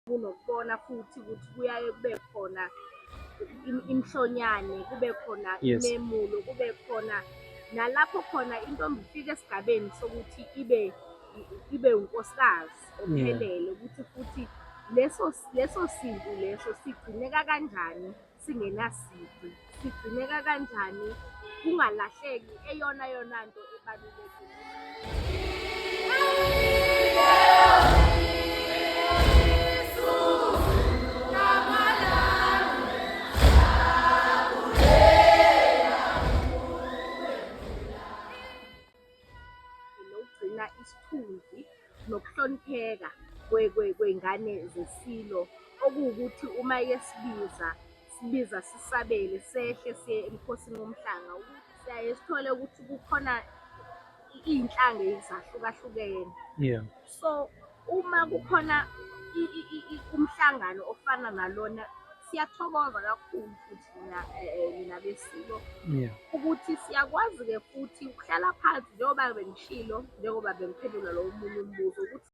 Kunokubona futhi ukuthi kuyaye kube khona imhlonyane, kube khona imemulo, kube khona nalapho khona intombi ifika esigabeni sokuthi ibe unkosikazi ophelele, ukuthi futhi leso sintu leso sigcineka kanjani singenasici, sigcineka kanjani kungalahleki eyona yona nto ebalulekile. Nokugcina isithunzi nokuhlonipheka kwey'ngane zeSilo, okuwukuthi uma yesibiza, sibiza sisabele sehle siye eMkhosini woMhlanga. Siyaye sithole ukuthi kukhona iy'nhlanga ezahlukahlukene. So, uma kukhona umhlangano ofana nalona, siyathokoza kakhulu futhi nina nina beSilo ukuthi siyakwazi-ke futhi ukuhlala phansi njengoba bengishilo, njengoba bengiphendula lo omunye umbuzo ukuthi.